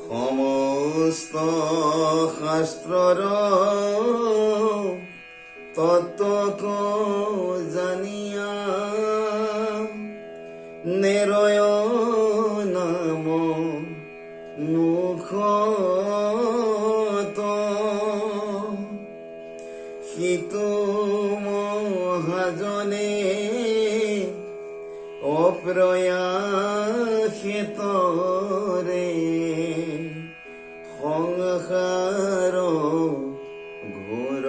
সমস্ত শাস্ত্ৰৰ তত্ত্বক জানিয়া নেৰয় নাম মুখত সিটো মহাজনে অপ্ৰয়াসে তৰে সংসাৰ ঘোৰ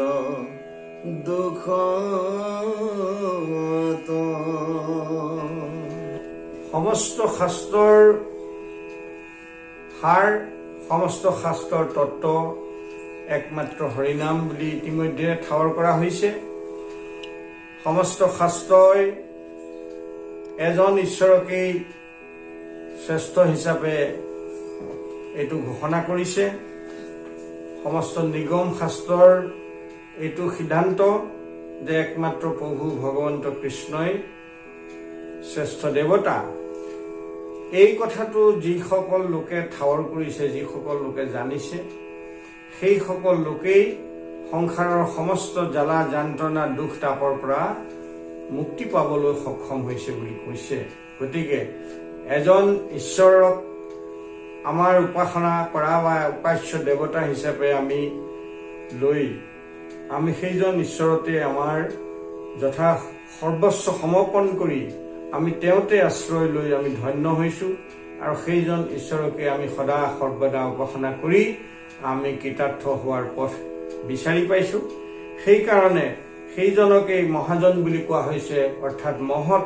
দুখত। সমস্ত শাস্ত্ৰৰ সাৰ, সমস্ত শাস্ত্ৰৰ তত্ত্ব একমাত্ৰ হৰিনাম বুলি ইতিমধ্যে ঠাৱৰ কৰা হৈছে। সমস্ত শাস্ত্ৰই এজন ঈশ্বৰকেই শ্ৰেষ্ঠ হিচাপে এইটো ঘোষণা কৰিছে। সমস্ত নিগম শাস্ত্ৰৰ এইটো সিদ্ধান্ত যে একমাত্ৰ প্ৰভু ভগৱন্ত কৃষ্ণই শ্ৰেষ্ঠ দেৱতা। এই কথাটো যিসকল লোকে ঠাৱৰ কৰিছে, যিসকল লোকে জানিছে, সেইসকল লোকেই সংসাৰৰ সমস্ত জ্বালা যন্ত্ৰণা, দুখ তাপৰ পৰা মুক্তি পাবলৈ সক্ষম হৈছে বুলি কৈছে। গতিকে এজন ঈশ্বৰক আমাৰ উপাসনা কৰা বা উপাস্য দেৱতা হিচাপে আমি লৈ আমি সেইজন ঈশ্বৰতে আমাৰ যথা সৰ্বস্ব সমৰ্পণ কৰি আমি তেওঁতে আশ্ৰয় লৈ আমি ধন্য হৈছোঁ আৰু সেইজন ঈশ্বৰকে আমি সদা সৰ্বদা উপাসনা কৰি আমি কৃতাৰ্থ হোৱাৰ পথ বিচাৰি পাইছোঁ। সেইকাৰণে সেইজনকেই মহাজন বুলি কোৱা হৈছে, অৰ্থাৎ মহৎ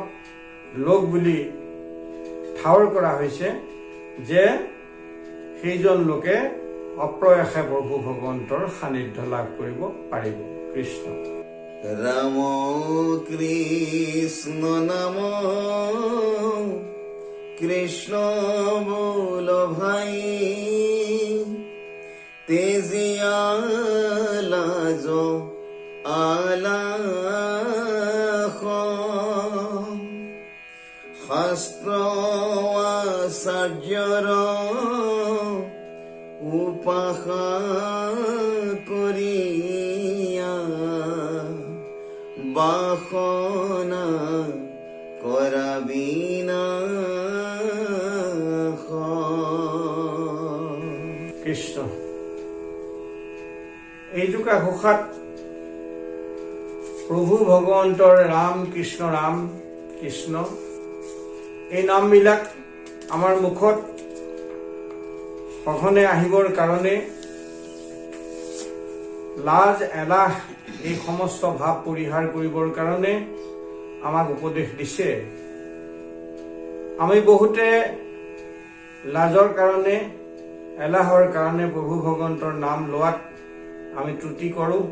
লোক বুলি ঠাৱৰ কৰা হৈছে যে সেইজন লোকে অপ্ৰয়াসে প্ৰভু ভগৱন্তৰ সান্নিধ্য লাভ কৰিব পাৰিব। কৃষ্ণ। ৰাম কৃষ্ণ নাম কৃষ্ণ বোল ভাই, তেজিয়া লাজ আলাস, শাস্ত্ৰ আচাৰ্যৰ উপাসা কৰিয়া বাসনা কৰা বিনাশ। কৃষ্ণ। এইটোকা ঘোষাত প্ৰভু ভগৱন্তৰ ৰাম কৃষ্ণ, ৰাম কৃষ্ণ, এই নামবিলাক আমাৰ মুখত সঘনে আহিবৰ কাৰণে লাজ এলাহ এই সমস্ত ভাৱ পৰিহাৰ কৰিবৰ কাৰণে আমাক উপদেশ দিছে। আমি বহুতে লাজৰ কাৰণে, এলাহৰ কাৰণে প্ৰভু ভগৱন্তৰ নাম লোৱাত আমি ত্ৰুটি কৰোঁ।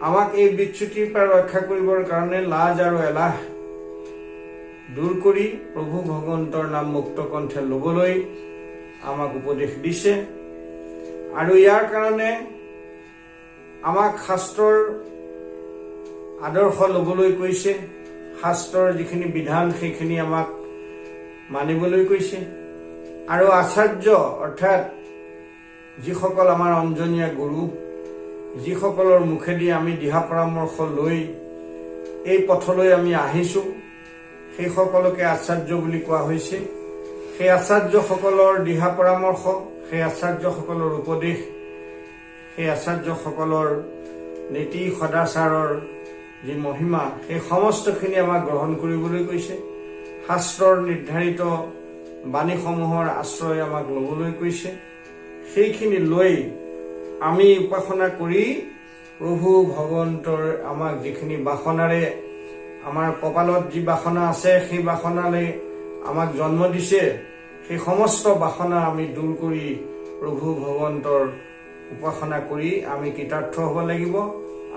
আমাক এই বিচ্যুতিৰ পৰা ৰক্ষা কৰিবৰ কাৰণে, লাজ আৰু এলাহ দূৰ কৰি প্ৰভু ভগৱন্তৰ নাম মুক্ত কণ্ঠে ল'বলৈ আমাক উপদেশ দিছে। আৰু ইয়াৰ কাৰণে আমাক শাস্ত্ৰৰ আদৰ্শ ল'বলৈ কৈছে। শাস্ত্ৰৰ যিখিনি বিধান, সেইখিনি আমাক মানিবলৈ কৈছে। আৰু আচাৰ্য, অৰ্থাৎ যিসকল আমাৰ অঞ্জনীয়া গুৰু, যিসকলৰ মুখেদি আমি দিহা পৰামৰ্শ লৈ এই পথলৈ আমি আহিছোঁ, সেইসকলকে আচাৰ্য বুলি কোৱা হৈছে। সেই আচাৰ্যসকলৰ দিহা পৰামৰ্শ, সেই আচাৰ্যসকলৰ উপদেশ, সেই আচাৰ্যসকলৰ নীতি সদাচাৰৰ যি মহিমা, সেই সমস্তখিনি আমাক গ্ৰহণ কৰিবলৈ কৈছে। শাস্ত্ৰৰ নিৰ্ধাৰিত বাণীসমূহৰ আশ্ৰয় আমাক ল'বলৈ কৈছে। সেইখিনি লৈ আমি উপাসনা কৰি প্ৰভু ভগৱন্তৰ আমাক যিখিনি বাসনাৰে, আমাৰ কপালত যি বাসনা আছে, সেই বাসনাৰে আমাক জন্ম দিছে, সেই সমস্ত বাসনা আমি দূৰ কৰি প্ৰভু ভগৱন্তৰ উপাসনা কৰি আমি কৃতাৰ্থ হ'ব লাগিব।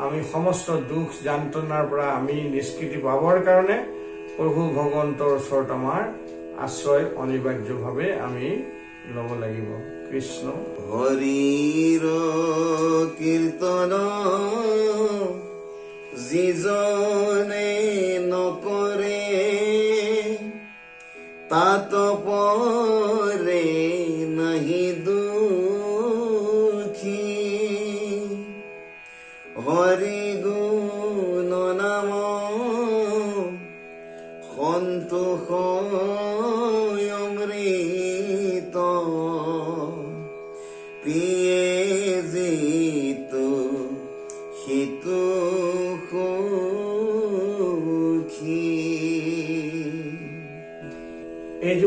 আমি সমস্ত দুখ যন্ত্ৰণাৰ পৰা আমি নিষ্কৃতি পাবৰ কাৰণে প্ৰভু ভগৱন্তৰ ওচৰত আমাৰ আশ্ৰয় অনিবাৰ্যভাৱে আমি ল'ব লাগিব। কৃষ্ণ। হৰিৰ কীৰ্তন যিজনে নকৰে, তাত পৰে নাহি।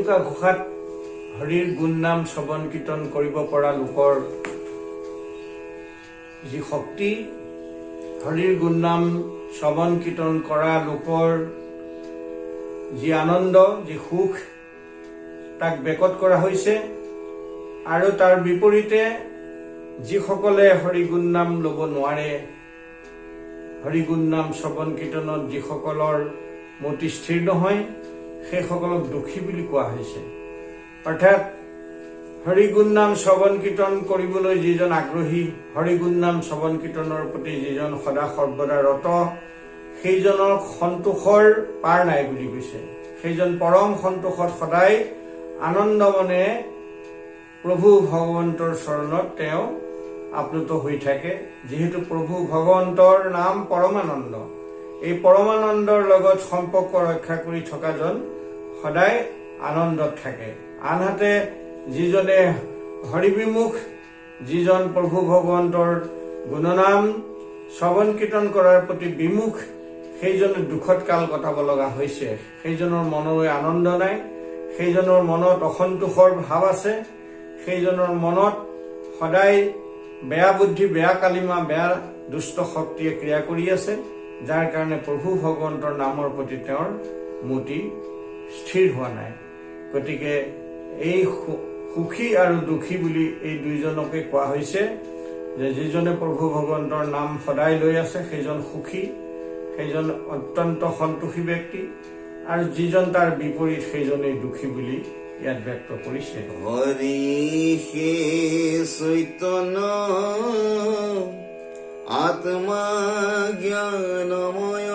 ধেনুকা ঘোষাত হৰিৰ গুণ নাম শ্ৰৱণ কীৰ্তন কৰিব পৰা লোকৰ যি শক্তি, হৰিৰ গুণ নাম শ্ৰৱণ কীৰ্তন কৰা লোকৰ যি আনন্দ, যি সুখ, তাক বেকত কৰা হৈছে। আৰু তাৰ বিপৰীতে যিসকলে হৰি গুণ নাম ল'ব নোৱাৰে, হৰি গুণ নাম শ্ৰৱণ কীৰ্তনত যিসকলৰ মতি স্থিৰ নহয়, সেইসকলক দুখী বুলি কোৱা হৈছে। অৰ্থাৎ হৰি গুণ নাম শ্ৰৱণ কীৰ্তন কৰিবলৈ যিজন আগ্ৰহী, হৰি গুণ নাম শ্ৰৱণ কীৰ্তনৰ প্ৰতি যিজন সদা সৰ্বদা ৰত, সেইজনৰ সন্তোষৰ পাৰ নাই বুলি কৈছে। সেইজন পৰম সন্তোষত সদায় আনন্দ মনে প্ৰভু ভগৱন্তৰ চৰণত তেওঁ আপ্লুত হৈ থাকে। যিহেতু প্ৰভু ভগৱন্তৰ নাম পৰমানন্দ, এই পৰমানন্দৰ লগত সম্পৰ্ক ৰক্ষা কৰি থকাজন সদায় আনন্দত থাকে। আনহাতে যিজনে হৰিবিমুখ, যিজন প্ৰভু ভগৱন্তৰ গুণনাম শ্ৰৱণ কীৰ্তন কৰাৰ প্ৰতি বিমুখ, সেইজনে দুখত কাল কটাব লগা হৈছে। সেইজনৰ মনলৈ আনন্দ নাই, সেইজনৰ মনত অসন্তোষৰ ভাৱ আছে, সেইজনৰ মনত সদায় বেয়া বুদ্ধি, বেয়া কালিমা, বেয়া দুষ্ট শক্তিয়ে ক্ৰিয়া কৰি আছে, যাৰ কাৰণে প্ৰভু ভগৱন্তৰ নামৰ প্ৰতি তেওঁৰ মতি স্থিৰ হোৱা নাই। গতিকে এই সুখী আৰু দুখী বুলি এই দুইজনকে কোৱা হৈছে যে যিজনে প্ৰভু ভগৱন্তৰ নাম সদায় লৈ আছে সেইজন সুখী, সেইজন অত্যন্ত সন্তোষী ব্যক্তি, আৰু যিজন তাৰ বিপৰীত সেইজনেই দুখী বুলি ইয়াত ব্যক্ত কৰিছে। হৰি সে চৈতন্য আত্মা জ্ঞানময়,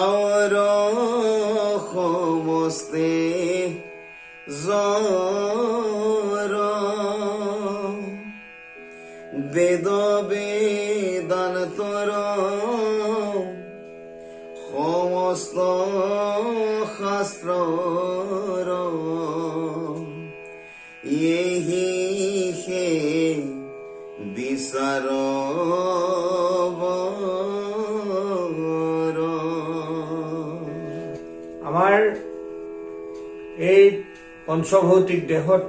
আৱৰ সমস্তে জড়। বেদ বেদান্তৰ সমস্ত শাস্ত্ৰৰ এহি সে বিচাৰ বৰ। আমাৰ এই পঞ্চভৌতিক দেহত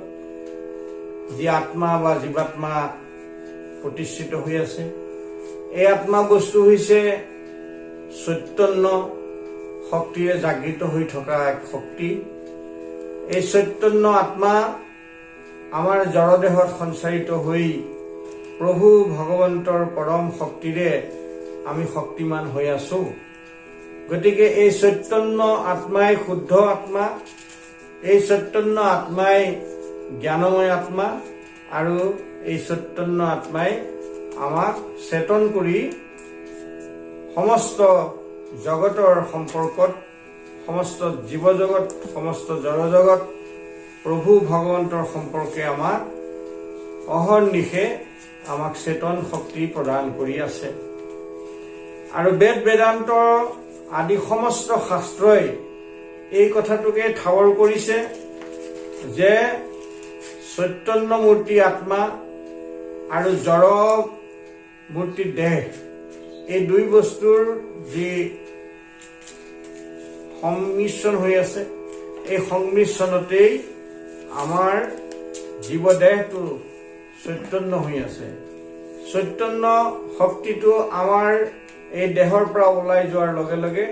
যি আত্মা বা জীৱাত্মা প্ৰতিষ্ঠিত হৈ আছে, এই আত্মা বস্তু হৈছে চৈতন্য শক্তিৰে জাগৃত হৈ থকা এক শক্তি। এই চৈতন্য আত্মা আমাৰ জড়দেহত সঞ্চাৰিত হৈ প্ৰভু ভগৱন্তৰ পৰম শক্তিৰে আমি শক্তিমান হৈ আছো। গতিকে এই চৈতন্য আত্মাই শুদ্ধ আত্মা, এই চৈতন্য আত্মাই জ্ঞানময় আত্মা, আৰু এই চৈতন্য আত্মাই আমাক চেতন কৰি সমস্ত জগতৰ সম্পৰ্কত, সমস্ত জীৱজগত, সমস্ত জড়জগত, প্ৰভু ভগৱন্তৰ সম্পৰ্কে আমাক অহৰ্নিশে আমাক চেতন শক্তি প্ৰদান কৰি আছে। আৰু বেদ বেদান্ত আদি সমস্ত শাস্ত্ৰই এই কথাটোকে ঠাৱৰ কৰিছে যে চৈতন্যমূৰ্তি আত্মা আৰু জড় মূৰ্তি দেহ, এই দুই বস্তুৰ যি সংমিশ্ৰণ হৈ আছে, এই সংমিশ্ৰণতেই আমাৰ জীৱদেহটো চৈতন্য হৈ আছে। চৈতন্য শক্তিটো আমাৰ এই দেহৰ পৰা ওলাই যোৱাৰ লগে লগে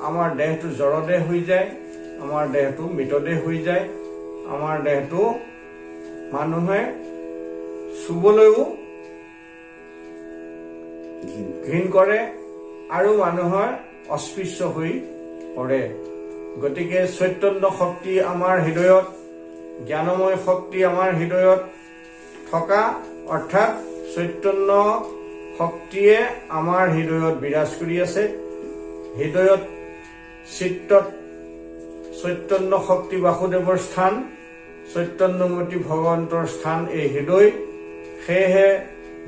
আমাৰ দেহটো জড়দেহ হৈ যায়, আমাৰ দেহটো মৃতদেহ হৈ যায়, আমাৰ দেহটো মানুহে চুবলৈও ঘৃণ কৰে আৰু মানুহৰ অস্পৃশ্য হৈ পৰে। গতিকে চৈতন্য শক্তি আমাৰ হৃদয়ত, জ্ঞানময় শক্তি আমাৰ হৃদয়ত থকা, অৰ্থাৎ চৈতন্য শক্তিয়ে আমাৰ হৃদয়ত বিৰাজ কৰি আছে। হৃদয়ত, চিত্তত চৈতন্য শক্তি বাসুদেৱৰ স্থান, চৈতন্যমূৰ্তি ভগৱন্তৰ স্থান এই হৃদয়। সেয়েহে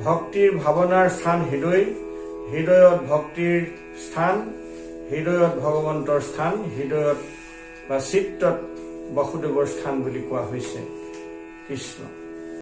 ভক্তিৰ ভাৱনাৰ স্থান হৃদয়, হৃদয়ত ভক্তিৰ স্থান, হৃদয়ত ভগৱন্তৰ স্থান, হৃদয়ত বা চিত্তত বাসুদেৱৰ স্থান বুলি কোৱা হৈছে। কৃষ্ণ।